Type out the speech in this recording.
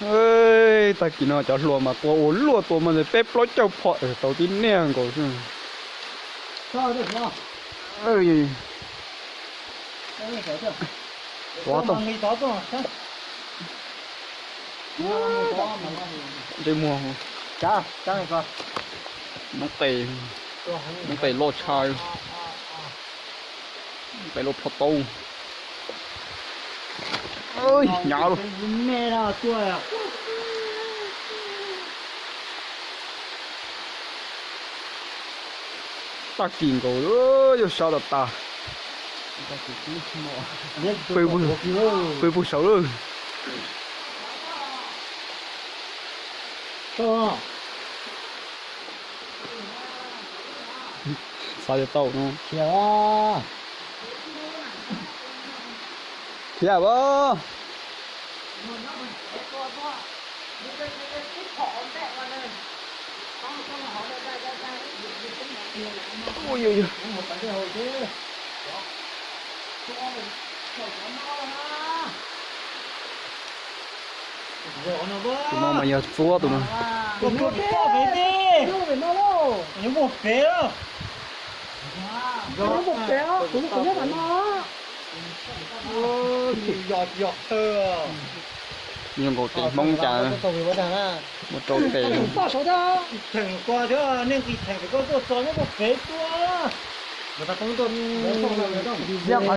Tag kis no cov hluas mas tua ua luaj, tua mas peb plaub caug phom tau tib niag nkaus xwb. Tuav tau. Ntsej muag, noob qes, noob qes loj tshaj, noob qes loj plho taub. Hnyav lawm. Tag kis nkaus, yog sab tas tas. Pw pw sawv lawm. Xav tias tau no. Khiav as. Tus no mas yog txuab tus no. Nyob nkaus tes Hmoob cas, mus rau tes.